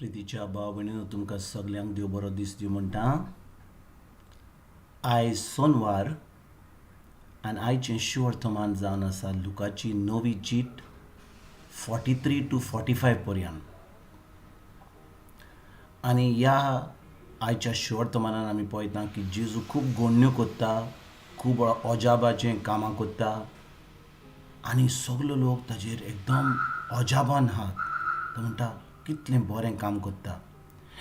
प्रितीच्या भाव भयणीनो, तुमकां सगल्यांक देव बरो दीस दिवं म्हणटा. आयज सोनवार आनी आयचें शुवर्तमान जावन आसा लुकाची नवी चीट 43 to 45 पर्यंत. आनी ह्या आयच्या शुवर्तमानान आमी पळयता की जेजू खूब गोडण्यो करता, खूब अजाबाचें कामां करता आनी सगलो लोक ताजेर एकदम अजाबान आहात. तो म्हणटा, कितलें बरें काम करता.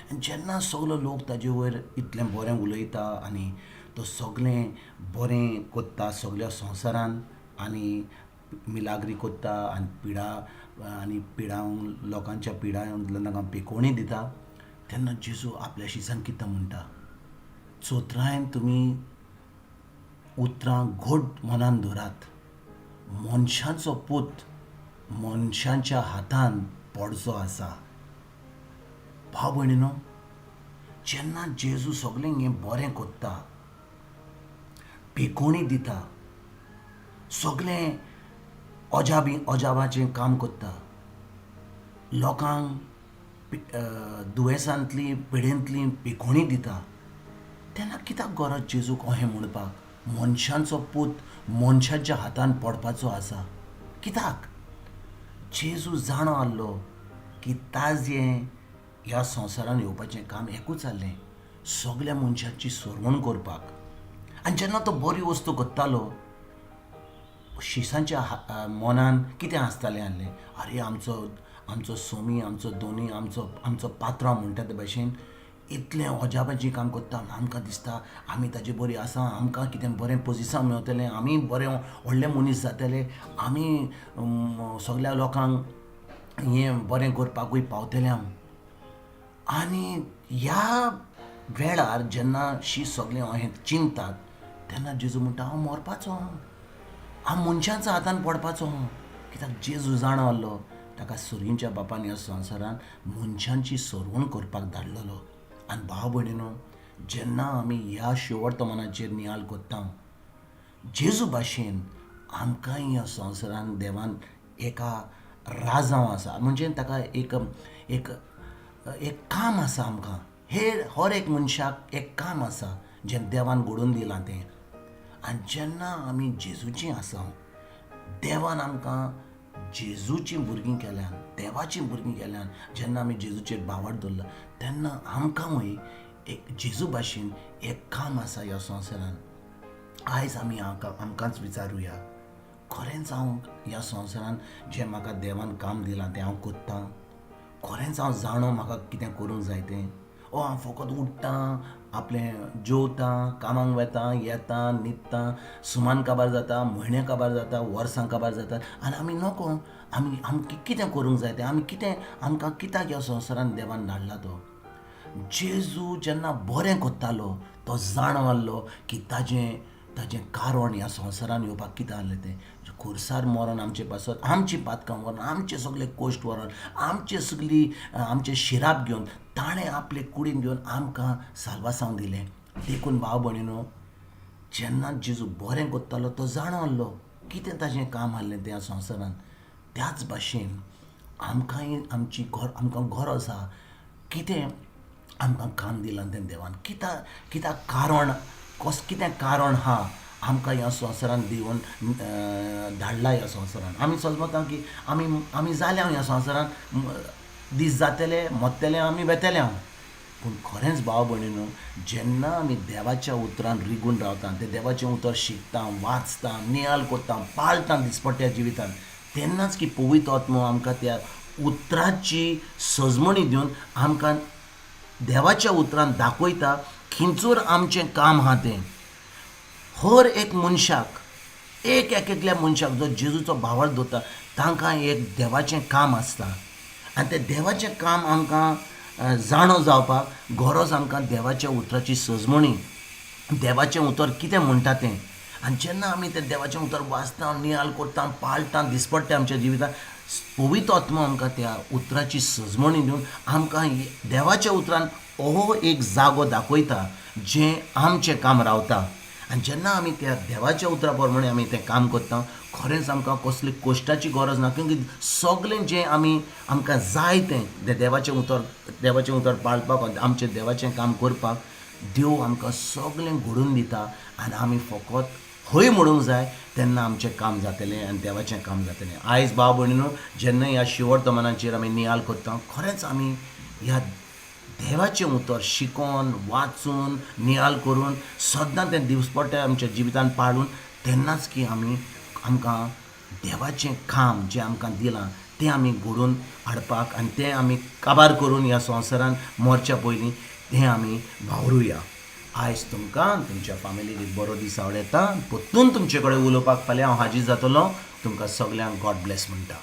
आनी जेन्ना सगलो लोक ताजे वयर इतलें बरें उलयता आनी तो सगलें बरें करता सगल्या संवसारान आनी मिलाग्री करता आनी पिडा आनी पिडावंक लोकांच्या पिडांतल्यान तांकां पेकोवणी दिता, तेन्ना जेजू आपल्या शिसांक कितें म्हणटा? चोत्रायन तुमी उतरां घट मनान धरात, मनशाचो पूत मनशांच्या हातान पडचो आसा. भाव भयणीनो, जेन्ना जेजू सगळें हें बरें करता, पेकोवणी दिता, सगळें अजाबी अजाबाचें काम करता, लोकांक दुयेंसांतली पिडेंतली पेकोवणी दिता, तेन्ना कित्याक गरज जेजूक अहें म्हणपाक, मनशांचो पूत मनशाच्या हातान पडपाचो आसा? कित्याक? जेजू जाणो आहलो की ताजें ह्या संवसारान येवपाचें काम एकूच आहलें, सगल्या मनशाची सरवण करपाक. आनी जेन्ना तो बरी वस्तू करतालो, शिसांच्या मनान कितें आसतालें आहलें? आरे, आमचो सोमी, आमचो दोनी, आमचो पात्रांव म्हणटा ते भाशेन इतलें अजापाचें काम करता, आमकां दिसता आमी ताजे बरी आसा, आमकां कितें बरें पोजिसांव मेवतलें, आमी बरें व्हडले मनीस जातले, आमी सगल्या लोकांक हें बरें करपाकूय पावतले हांव. आनी ह्या वेळार जेन्ना शी सगळें अहें चिंततात, तेन्ना जेजू म्हणटा, हांव मरपाचो आहा, हांव मनशांच्या हातान पडपाचो आहा. कित्याक? जेजू जाणा आहलो, ताका सुर्यच्या बापान ह्या संवसारान मनशांची सरवण करपाक धाडलेलो. आनी भाव भयणीनो, जेन्ना आमी ह्या शिवर्तमानाचेर नियाळ करता, जेजू भाशेन आमकांय ह्या संवसारान देवान एका राजांव आसा, म्हणजे ताका एक एक एक काम आसा. आमकां हे हर एक मनशाक एक काम आसा जें देवान घडोवन दिलां तें. आनी जेन्ना आमी जेजूचीं आसा, देवान आमकां जेजूचीं भुरगीं केल्यान, देवाचीं भुरगीं केल्यान, जेन्ना आमी जेजूचेर भावार्थ दवरला, तेन्ना आमकांय एक जेजू भाशेन एक काम आसा ह्या संवसारान. आयज आमी आमकांच विचारुया, खरेंच हांव ह्या संवसारान जें म्हाका देवान काम दिलां तें हांव करतां? खरेंच हांव जाणो म्हाका कितें करूंक जाय तें? ओ हांव फकत उठ्ठां, आपलें जेवतां, कामाक वेता, येता, न्हिदता, सुमान काबार जाता, म्हयने काबार जाता, वर्सां काबार जाता आनी आमी नको आमी आमकां कितें करूंक जाय तें, आमी कितें, आमकां कित्याक ह्या संवसारान देवान धाडला तो. जेजू जेन्ना बरें करतालो, तो जाणो आहलो की ताजें कारण ह्या संवसारान येवपाक कितें आहलें तें. खुर्सार मरोन आमचे पासत आमची पातकां व्हरोन, आमचे सगळे कश्ट व्हरोन, आमचे सगळी आमचे शिराप घेवन ताणें आपले कुडीन घेवन आमकां साल्वासांव दिलें. देखून भाव भयणीनो, जेन्ना जेजू बरें करतालो, तो जाणो आहलो कितें ताजें काम आहलें तें ह्या संवसारान. त्याच भाशेन आमकांय आमची घर आमकां गरज आसा, कितें आमकां काम दिलां तें देवान, कित्याक कारण कस कितें कारण आहा आमकां ह्या संवसारान दिवन धाडला ह्या संवसारान. आमी समजता की आमी जाल्या ह्या संवसारान, दीस जातले, मरतले, आमी वेतले हांव. पूण खरेंच भाव भयणीनो, जेन्ना आमी देवाच्या उतरान रिगून रावता, तें देवाचें उतर शिकता, वाचता, नियाळ करता, पाळटा दिसपट्ट्या जिवितान, तेन्नाच की पवित्र आत्मो आमकां त्या उतराची सजमणी दिवन आमकां देवाच्या उतरान दाखयता खंयचर आमचें काम आहा तें. हर एक मनशाक, एक एकल्या मनशाक जो जेजूचो भावार्थ दवरता, तांकां एक देवाचें काम आसता. आनी तें देवाचें काम आमकां जाणो जावपाक गरज आमकां देवाच्या उतराची सजमणी, देवाचें उतर कितें म्हणटा तें. आनी जेन्ना आमी तें देवाचें उतर वाचता, नियाळ करता, पाळटा दिसपट्टें आमच्या जिवितांत, पवित्र आत्मो आमकां त्या उतराची सजमणी दिवन आमकां देवाच्या उतरान हो एक जागो दाखयता जें आमचें काम रावता. आनी जेन्ना आमी त्या देवाच्या उतरा प्रमाणे आमी तें काम करता, खरेंच आमकां कसली कश्टाची गरज ना, क्योंकि सगळें जें आमी आमकां जाय तें देवाचें उतर, देवाचें उतर पाळपाक, आमचें देवाचें काम करपाक देव आमकां सगळें घडोवन दिता. आनी आमी फकत हय म्हणूंक जाय, तेन्ना आमचें काम जातलें आनी देवाचें काम जातलें. आयज भाव भयणीनो, जेन्ना ह्या शिवर्तमानाचेर आमी नियाळ करता, खरेंच आमी ह्या देवाचें उतर शिकोन, वाचून, नियाळ करून सद्दां तें दिवसपट्टे आमच्या जिवितान पाळून तेन्नाच की आमी आमकां देवाचें काम जें आमकां दिलां तें आमी घडोवन हाडपाक आनी तें आमी काबार करून ह्या संवसारान मरच्या पयलीं तें आमी वावरुया. आयज तुमकां तुमच्या फामिलीक एक बरो दीस आवडटा. परतून तुमचे कडेन उलोवपाक फाल्यां हांव हाजीर जातलो. तुमकां सगल्यांक गॉड ब्लेस म्हणटा.